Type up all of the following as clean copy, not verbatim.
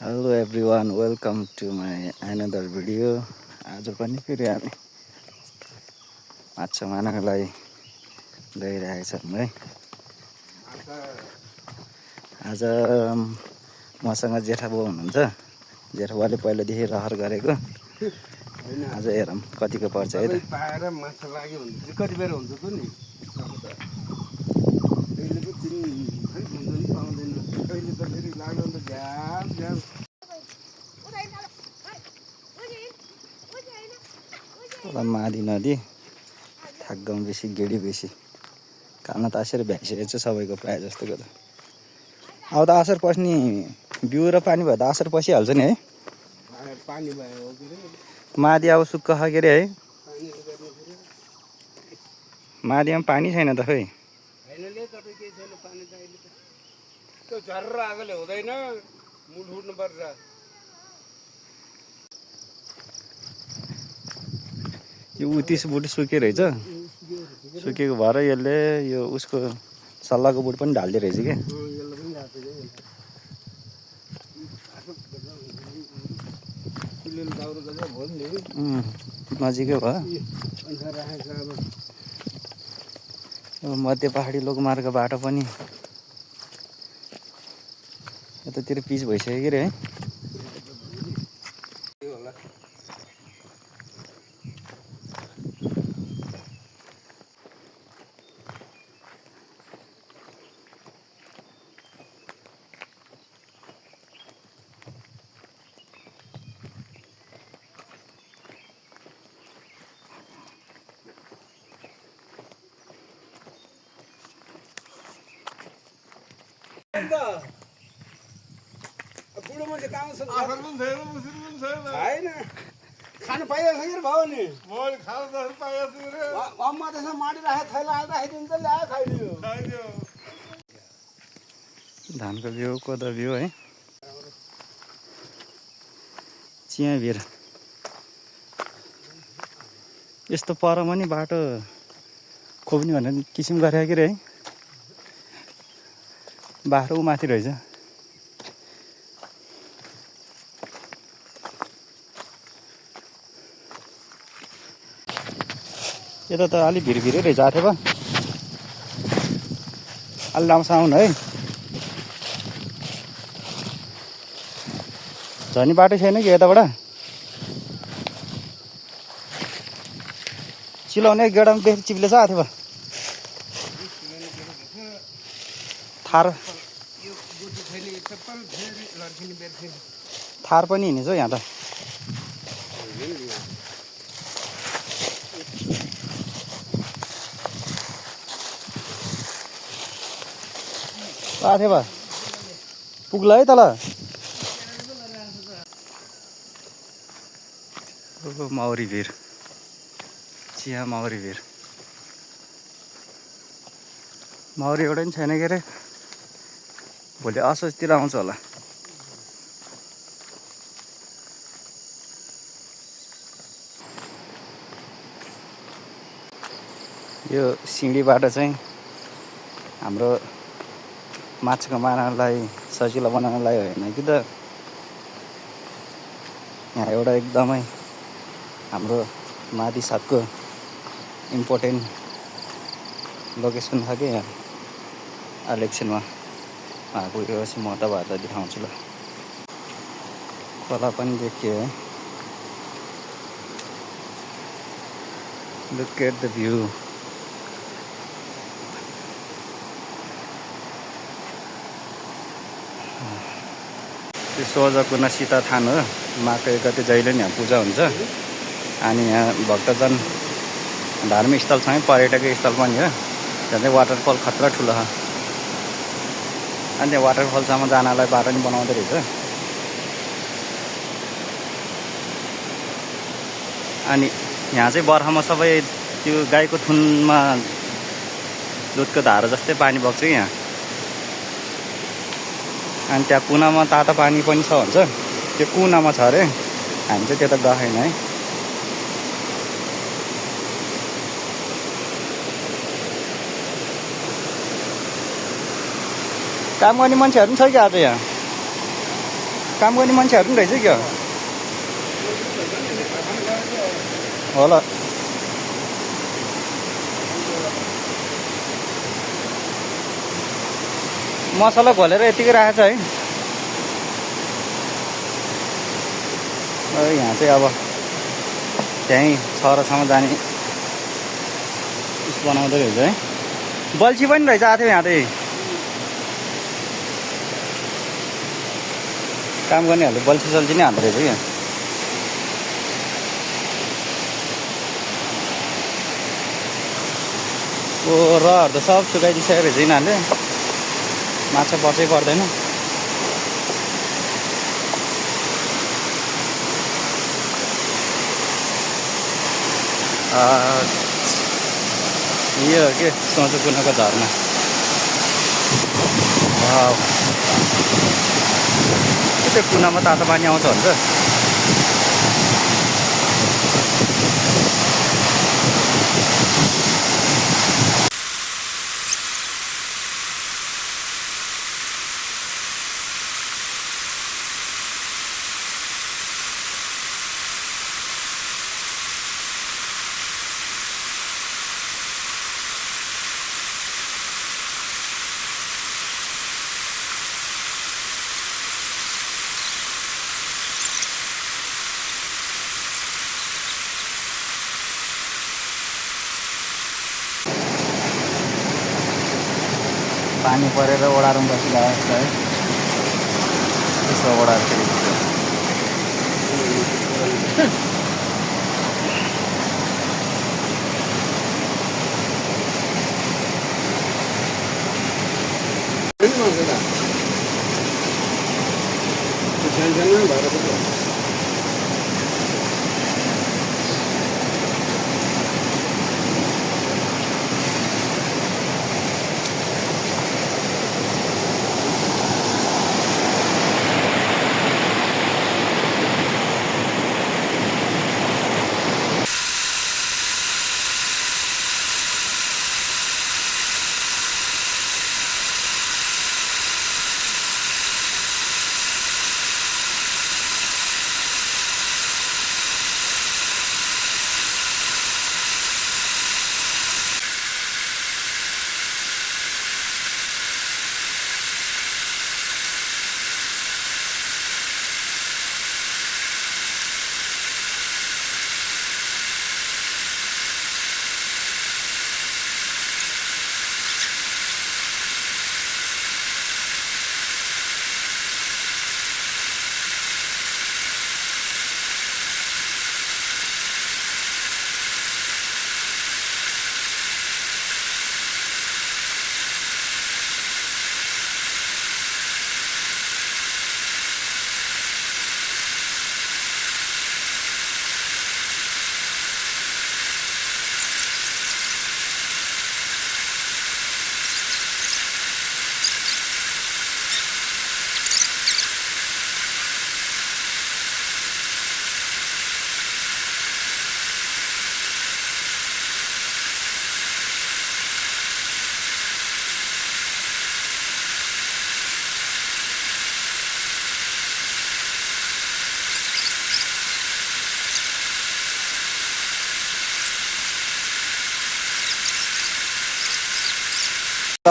Hello everyone, welcome to my another video. आज पनि फेरि हामी माछा मार्नलाई गइरहेछौँ है। आज मसँग जेठाबाउ हुनुहुन्छ। जेठाबाउले पहिलादेखि रहर गरेको। आज हेरौँ कतिको पर्छ है त। पाएर माछा लाग्यो भने चाहिँ कति बेर हुन्छ त नि कहिले पो हुन्छ नि पाउँदैन कहिले त फेरि लाग्यो भने त झ्याम झ्याम तल मादी नदी, थाकगाउँ बेसी, गेडी बेसी। खान त असार भ्याइसकेको छ सबैको प्रायः जस्तोको त। अब त असार पस्ने बिउ र पानी भयो त असार पसिहाल्छ नि है। पानी भयो हो के मादी अब सुक्ख के अरे है। पानी गर्ने फेरि मादीमा पानी छैन त खै। हैनले तपाईँ केही छैन पानी त अहिले त त्यो झर्र आगोले हुँदैन, मुड फुट्नुपर्छ। यो उतिस बुट सुके रहेछ। सुकेको भएर यसले यो उसको सल्लाहको बुट पनि ढाल्दो रहेछ क्या। यसले पनि जान्छ कि दाउरो गजा भयो नि नजिकै भयो। अन्त राखेको अब मध्य पहाडी लोकमार्ग बाटो पनि यतातिर पिच भइसक्यो कि रे है। बुढो मान्छे काम छैन खानु पाइरहेको छ कि भाउ नि अम्मा त्यसमा माडी राखेर थैला हालेर राखिदिन्छ, ल्यायो खाइदियो। धानको बिउ, कोदो बिउ है। चिया भिर यस्तो पर पनि बाटो खोप्ने भनेर किसिम गरे कि रे है। बाटो ऊ माथि रहेछ। यता त अलि भिरभिरै रहेछ आथेबा। अलि लाउँछ आउनु है। झनी बाटो छैन कि यताबाट चिलाउने गेडामा बेसी चिप्लेछ आथेबा। थार पनि हिँडेछ यहाँ त। आथेबा पुग्ला है तल। माउरी भिर, चिया माउरी भिर। माउरी एउटा पनि छैन के अरे। भोलि असोजतिर आउँछ होला। यो सिँढी बाटो चाहिँ हाम्रो माछाको मार्नलाई सजिलो बनाउनलाई होइन कि त। यहाँ एउटा एकदमै हाम्रो मादी साथको इम्पोर्टेन्ट लोकेसन छ कि यहाँ इलेक्सनमा पुगेपछि म तपाईँहरूलाई देखाउँछु ल। खोला पनि देखियो है। Look at the view. त्यो सोझकुना सीता थान हो। माघको 1 गते जहिले नि यहाँ पूजा हुन्छ। अनि यहाँ भक्तजन धार्मिक स्थलसँगै पर्यटकीय स्थल पनि हो। त्यहाँ चाहिँ वाटरफल खतरा ठुलो छ। अनि त्यहाँ वाटरफलसम्म जानलाई बाटो नि बनाउँदै रहेछ। अनि यहाँ चाहिँ बर्खामा सबै त्यो गाईको थुनमा दुधको धारो जस्तै पानी बग्छ यहाँ। अनि त्यहाँ कुनामा तातो पानी पनि छ भन्छ। त्यो कुनामा छ अरे। हामी चाहिँ त्यता गएन है। काम गर्ने मान्छेहरू पनि छ कि आज यहाँ। काम गर्ने मान्छेहरू पनि रहेछ क्या होला। मसला घोलेर यतिकै राखेको छ है। यहाँ चाहिँ अब त्यहीँ छरसम्म जाने उस बनाउँदै रहेछ है। बल्छी पनि रहेछ आएको थियो यहाँ चाहिँ। काम गर्नेहरूले बल्छी सल्छी नै हाल्दो रहेछ क्या। रहहरू त सब सुकाइदिइसकेको रहेछ यिनीहरूले। माछा पर्छै पर्दैन। यो के सोझो कुनाको झरना। त्यो कुनामा तातो पानी आउँछ भन्छ। पानी परेर ओडारमा बसिरहेको छ है। त्यसो ओडाएर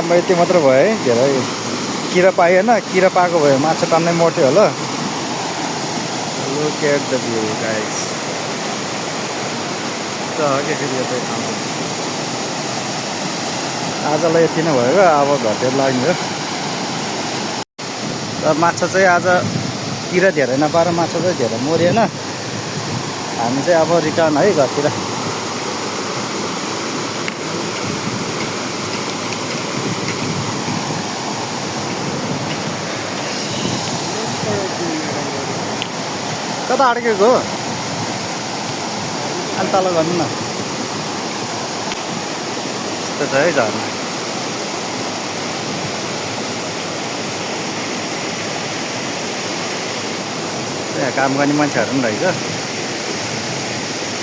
फेरि यति मात्र भयो है। धेरै किरा पाइएन। किरा पाएको भए माछा टन्नै मर्थ्यो होला। Look at the view guys. आजलाई यति नै भयो। अब घटेर लाग्यो। र माछा चाहिँ आज किरा धेरै नपाएर माछा चाहिँ धेरै मरिएन। हामी चाहिँ अब रिटर्न है घरतिर। कता अड्केको हो? अलि तल गर्नु न। यस्तो छ है झर्ना। त्यहाँ काम गर्ने मान्छेहरू पनि रहेछ।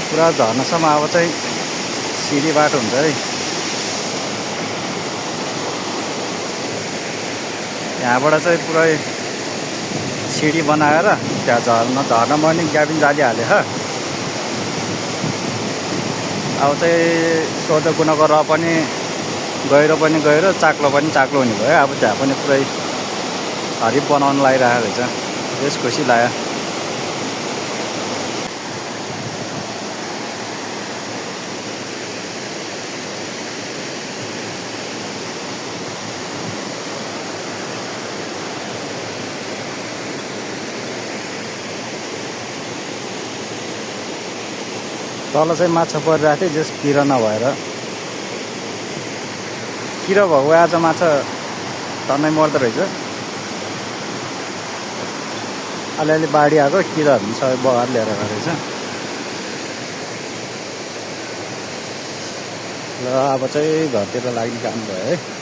पुरा झर्नासम्म अब चाहिँ सिधी बाटो हुन्छ है। यहाँबाट चाहिँ पुरै सिडी बनाएर त्यहाँ झर्नमा पनि ग्याबिन जाली हाले ह अब चाहिँ सोझो कुनाको र पनि गहिरो चाक्लो पनि चाक्लो हुने भयो अब त्यहाँ पनि पुरै हरिप बनाउन लागिरहेको रहेछ बेस खुसी लाग्यो तल चाहिँ माछा परिरहेको थियो जस किरा नभएर किरा भएको आज माछा तन्नै मर्दो रहेछ अलिअलि बाढी आएको किराहरू पनि सबै बगाएर लिएर गएको रहेछ र अब चाहिँ घरतिर लाग्ने काम भयो है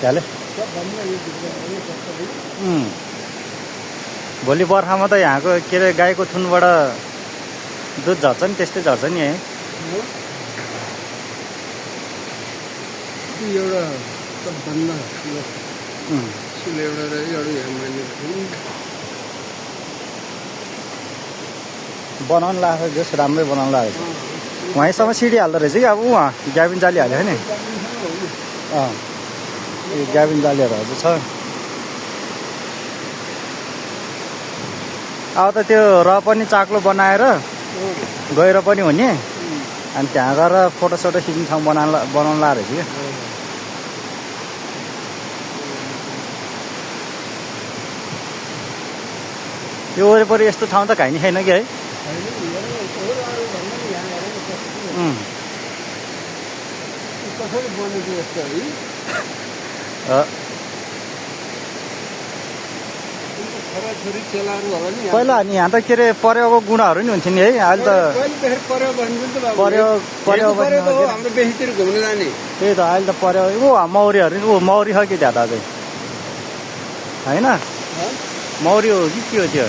त्याले भोलि बर्खामा त यहाँको के अरे गाईको थुनबाट दुध झर्छ नि त्यस्तै झर्छ नि है बनाउनु लाग्यो जस राम्रै बनाउनु लाग्यो वहीँसम्म सिडी हाल्दो रहेछ कि अब उहाँ ग्याबिन जाली हाल्यो नि ग्याबिन जालीहरू हजुर छ अब त त्यो र पनि चाक्लो बनाएर गहिरो पनि हुने अनि त्यहाँ गएर फोटोसोटो खिच्ने ठाउँ बनाउनु ला रहेछ कि यो वरिपरि यस्तो ठाउँ त काहीँ छैन कि है पहिला नि यहाँ त के अरे परेवाको गुणाहरू नि हुन्थ्यो नि है अहिले त त्यही त अहिले त परेवा ऊ मौरीहरू ऊ मौरी छ कि त्यहाँ त अझै होइन मौरी हो कि के हो त्यो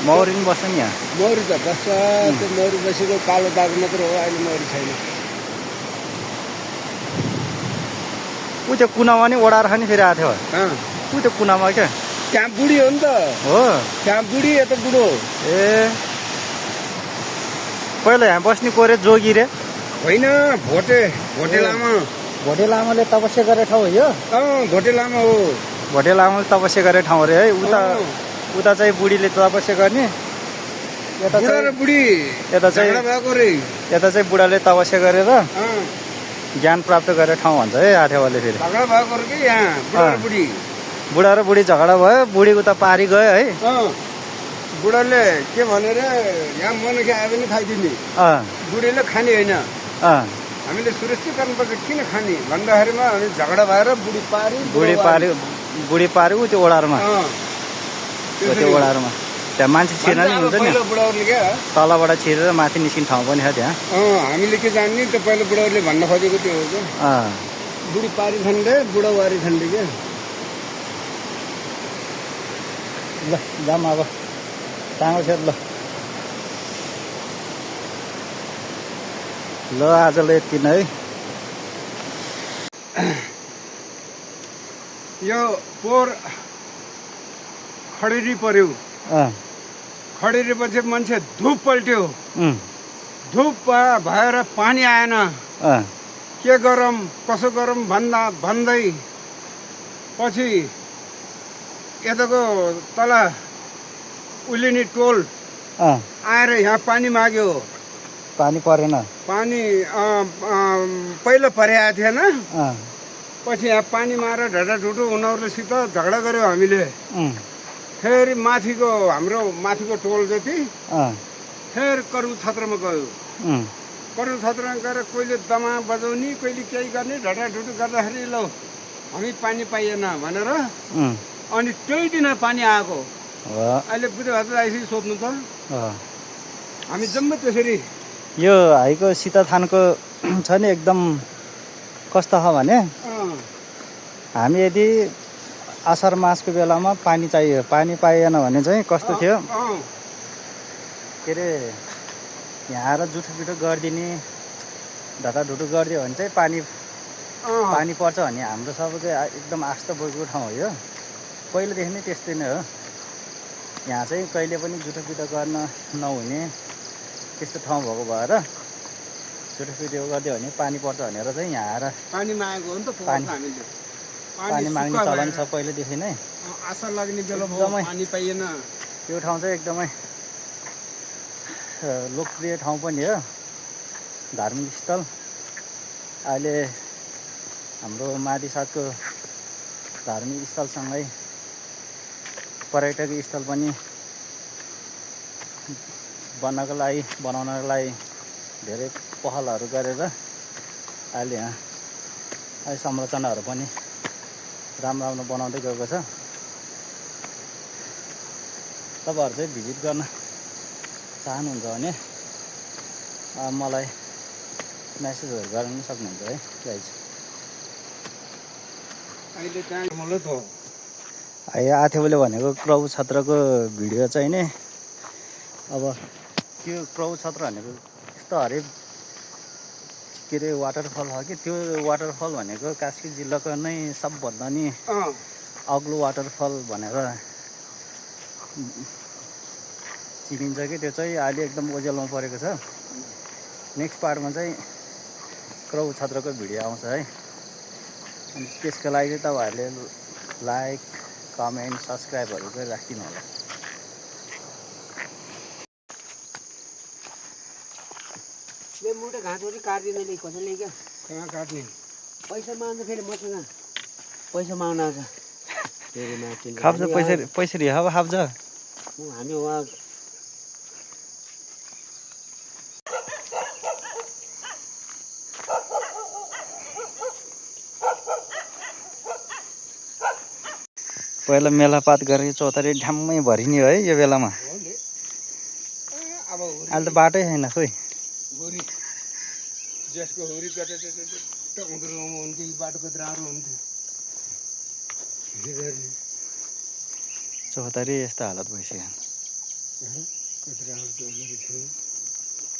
मौरी पनि बस्छ नि यहाँ मौरी त बस्छ त्यो मौरी बसेको कालो दाग मात्र हो अहिले मौरी छैन ऊ त्यो कुनामा नि ओडाएर खाने फेरि आएको थियो ऊ त्यो कुनामा क्या त्यहाँ बुढी हो नि त हो त्यहाँ बुढी यता बुढो ए पहिला यहाँ बस्ने को रे जोगी रे होइन भोटे लामा भोटे लामाले तपस्या गरेर ठाउँ हो यो भोटे लामा हो भोटे लामाले तपस्या गरेर ठाउँ अरे है उता चाहिँ बुढीले तपस्या गर्ने यता चाहिँ बुढाले तपस्या गरेर ज्ञान प्राप्त गरेर ठाउँ भन्छ है आठेवाले फेरि बुढा र बुढी झगडा भयो बुढी उता पारी गयो है बुढाले के भनेर यहाँ मनखे आयो भने खाइदिने बुढीले खाने होइन हामीले सुरक्षित गर्नुपर्छ किन खाने भन्दाखेरिमा हामी झगडा भएर बुढी पारी ऊ त्यो ओडारमा त्यहाँ मान्छे छिर्न नि हुन्छ नि तलबाट छिरेर माथि निस्किने ठाउँ पनि छ त्यहाँ हामीले के जान्ने त्यो पहिला बुढाहरूले भन्न खोजेको त्यो हो क्या बुढी पारी छन्डे बुढावारी छन्डे क्या ल जाम अब टाँगो छेर ल आजलाई यति नै यो पोहोर खडेरी पर्यो खडेरी पछि मान्छे धुप पल्ट्यो धुप भएर पानी आएन के गरौँ कसो गरौँ भन्दै पछि यताको तल उलिनी टोल आएर यहाँ पानी माग्यो पानी परेन पानी पहिलो परेको थिएन पछि यहाँ पानी मारेर ढाडाढुटो उनीहरूसित झगडा गऱ्यो हामीले फेरि हाम्रो माथिको टोल जति फेरि करु छत्रमा गयो करु छत्रमा गएर कहिले दमा बजाउने कहिले केही गर्ने ढाडाढुटो गर्दाखेरि ल हामी पानी पाइएन भनेर अनि त्यही दिन पानी आएको अहिले बुढाहरूले आइसक्यो सोध्नु त हामी जम्मै त्यसरी यो हाईको सीताथानको छ नि एकदम कस्तो छ भने हामी यदि असार मासको बेलामा पानी चाहियो, पानी पाइएन भने चाहिँ कस्तो थियो के अरे यहाँ आएर जुठो गरिदिने, ढटाढुटु गरिदियो भने चाहिँ पानी पर्छ भने हाम्रो सबैको एकदम आस्था बोकेको ठाउँ हो यो। पहिलेदेखि नै त्यस्तै नै हो। यहाँ चाहिँ कहिले पनि जुठो गर्न नहुने त्यस्तो ठाउँ भएको भएर जुठो गरिदियो भने पानी पर्छ भनेर चाहिँ यहाँ आएर पानी मागेको हो नि त हामीले। पानी माग्ने चलन छ पहिलेदेखि नै। आशा लाग्ने बेला भयो पानी पाइएन। यो ठाउँ चाहिँ एकदमै लोकप्रिय ठाउँ पनि हो, धार्मिक स्थल। अहिले हाम्रो मादिसातको धार्मिक स्थलसँगै पर्यटकीय स्थल पनि बनाउनको लागि धेरै पहलहरू गरेर अहिले संरचनाहरू पनि राम्रो बनाउँदै गएको छ। तपाईँहरू चाहिँ भिजिट गर्न चाहनुहुन्छ भने मलाई मेसेजहरू गर्न सक्नुहुन्छ है गाइज। अहिले त्यहाँ मलाई त आथेबले भनेको क्रौ छत्रको भिडियो चाहिँ नि अब त्यो क्रौ छत्र भनेको यस्तो हरे के अरे वाटरफल हो कि त्यो वाटरफल भनेको कास्की जिल्लाको नै सबभन्दा नि अग्लो वाटरफल भनेर चिनिन्छ कि त्यो चाहिँ अहिले एकदम ओजेलमा परेको छ। नेक्स्ट पार्टमा चाहिँ क्रौ छत्रको भिडियो आउँछ है। अनि त्यसको लागि चाहिँ तपाईँहरूले लाइक कमेन्ट सब्सक्राइबहरू चाहिँ राखिदिनु होला। मुटो घाँसहरू काट्दिनँ कसैले क्या कहाँ काट्ने पैसा माग्दा फेरि मसँग पैसा माग्न आउँछ फेरि माथि खाप्छ पैसा रिहाब खाप्छ। हामी उहाँ पहिला मेलापात गरेर चौतारी ढ्याम्मै भरिने है यो बेलामा। अब अहिले त बाटै छैन खोइ। हुरी जसको हुरी कता हुन्थ्यो बाटो कति राम्रो हुन्थ्यो। चौतारी यस्तो हालत भइसक्यो। कति राम्रो थियो।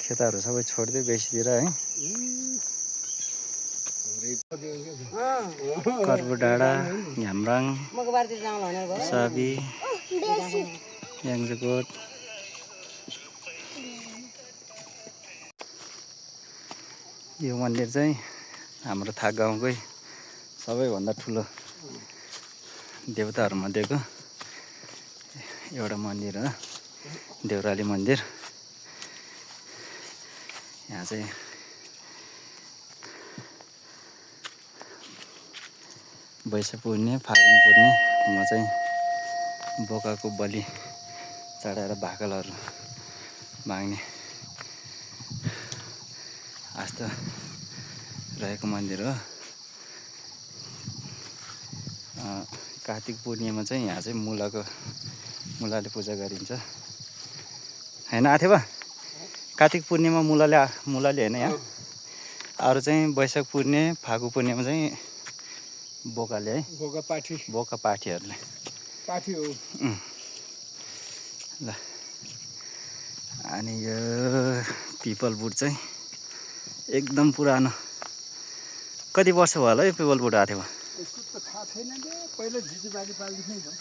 खेताहरू सबै छोडिदियो बेसीतिर है। कर्बु डाँडा, घ्याम्राङ, साबी, याङ्जोकोट। यो मन्दिर चाहिँ हाम्रो थाक गाउँकै सबैभन्दा ठुलो देवताहरूमध्येको एउटा मन्दिर हो, देउराली मन्दिर। यहाँ चाहिँ वैशाख पूर्णे फागुन पूर्णेमा चाहिँ बोकाको बलि चढाएर भाकलहरू माग्ने आस्था रहेको मन्दिर हो। कार्तिक पूर्णिमामा चाहिँ यहाँ चाहिँ मुलाले पूजा गरिन्छ होइन आथेबा? कार्तिक पूर्णिमा मुलाले होइन यहाँ। अरू चाहिँ वैशाख पूर्णे फागु पूर्णिमा चाहिँ बोकाले है, बोका पाठीहरूले पाठी हो। ल अनि यो पिपलबुट चाहिँ एकदम पुरानो, कति वर्ष भयो होला यो पिपलबुट आएको थियो? यसको त थाहा छैन नि, पहिला जिजुबाजी पाल्दैछ नि त।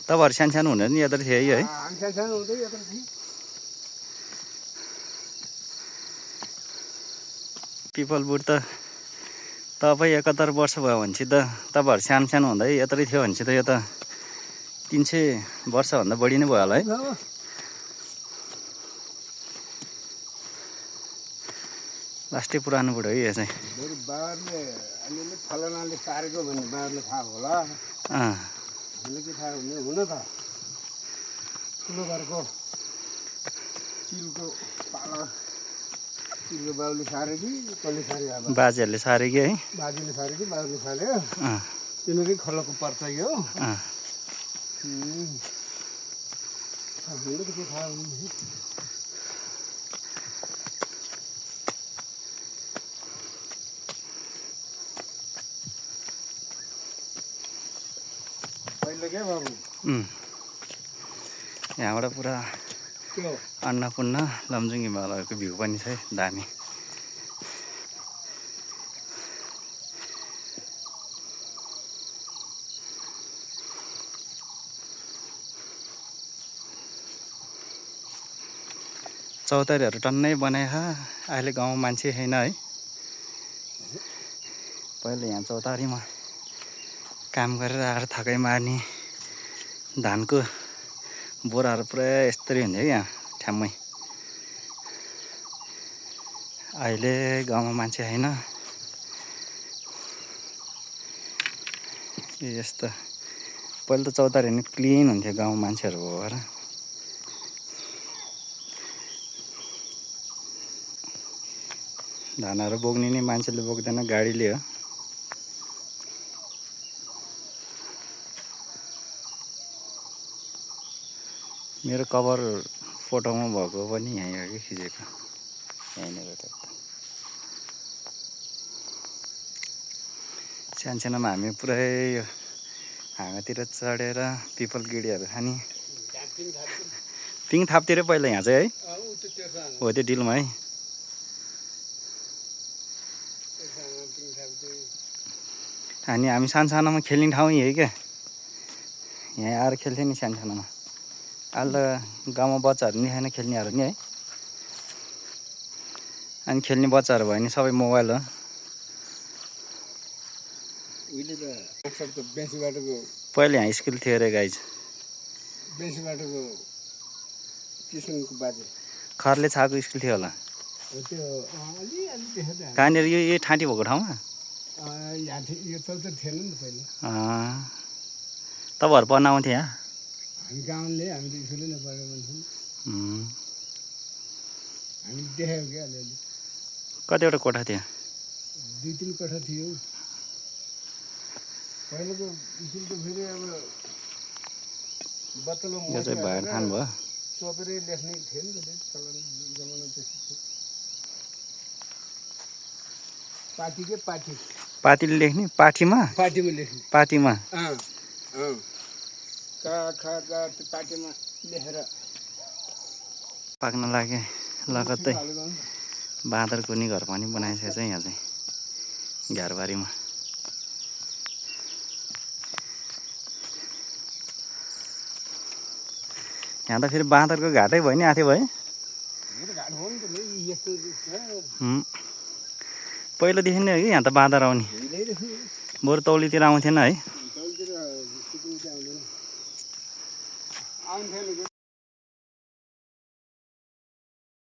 तपाईँहरू सानो हुँदा नि यता थियो है? हामी सानो हुँदै यता थियौँ। पिपलबुट त तपाईँ 71 वर्ष भयो भनेपछि त तपाईँहरू सानो हुँदै यत्रै थियो भनेपछि त यो त 300 वर्षभन्दा बढी नै भयो होला है? लास्टै पुरानो बुढो है यो चाहिँ। बाबाले अलिअलि फलानाले सारेको भन्ने बाबाले थाहा होला। हामीले के थाहा हुने हुन त ठुलो घरको चिलको पाला चिलको बाबुले सारे कि कसले सारे? अब बाजेहरूले सारे कि है? बाजेले सारे कि बाबुले सार्यो? तिनीकै खलको पर्छ यो। हामीले त के थाहा हुने। पहिलो क्या बाबु यहाँबाट पुरा त्यो अन्नपूर्ण लमजुङ हिमालयको भ्यू पनि छ है दामी। चौतारीहरू टन्नै बनाए अहिले गाउँमा मान्छे छैन है। पहिले यहाँ चौतारीमा काम गरेर आएर थकाइ मार्ने धानको बोराहरू पुरा यस्तरी हुन्थ्यो क्या यहाँ ठ्याम्मै। अहिले गाउँमा मान्छे छैन। यस्तो पहिले त चौतारी नि क्लिन हुन्थ्यो गाउँमा मान्छेहरू भएर। धानहरू बोक्ने नि मान्छेले बोक्दैन, गाडीले हो। मेरो कभर फोटोमा भएको पनि यहीँ हो कि खिचेको, यहीँनिर त। सानसानोमा हामी पुरै हाँगातिर चढेर पिपल गिडीहरू खाने। पिङ थाप्थ्यो रे पहिला यहाँ चाहिँ है। हो त्यो डिलमा है। अनि हामी सानसानोमा खेल्ने ठाउँ यही क्या, यहाँ आएर खेल्थ्यो नि सानसानोमा। अहिले त गाउँमा बच्चाहरू नि छैन खेल्नेहरू नि है। अनि खेल्ने बच्चाहरू भयो नि सबै मोबाइल हो। बेसी बाटोको पहिले यहाँ स्कुल थियो अरे गाइज। बेसी बाटोको किसनको बाजे खरले छाएको स्कुल थियो होला त्यो अलिअलि देखेर कहाँनिर यो ठाँटी भएको ठाउँमा। यो चल्छ थिएन नि त पहिला। तपाईँहरू पढ्न आउँथ्यो यहाँ। हामी गाउँले हामी त स्कुलै नपढेको मान्छौँ। हामी देखेको क्या अलिअलि। कतिवटा कोठा थियो। 2-3 कोठा थियो। पहिलाको स्कुल त फेरि अब बत्तलो यो चाहिँ भएर खानु भयो। चोपेरै लेख्ने थियो नि त चलन जमाना त्यस्तो थियो। पाटी के पाटी पातीले लेख्ने पाठीमा। पाटीमा लेख्ने पाटीमा का खा गा त्यो पाटीमा लेखेर पाक्न लागे लगत्तै बाँदरको नि घर पनि बनाइसकेको छ यहाँ चाहिँ घरबारीमा। यहाँ त फेरि बाँदरको घाटै भयो नि आथ्यो भयो। पहिलादेखि नै हो कि यहाँ त बाँदर आउने। बरु तौलीतिर आउँथेन है।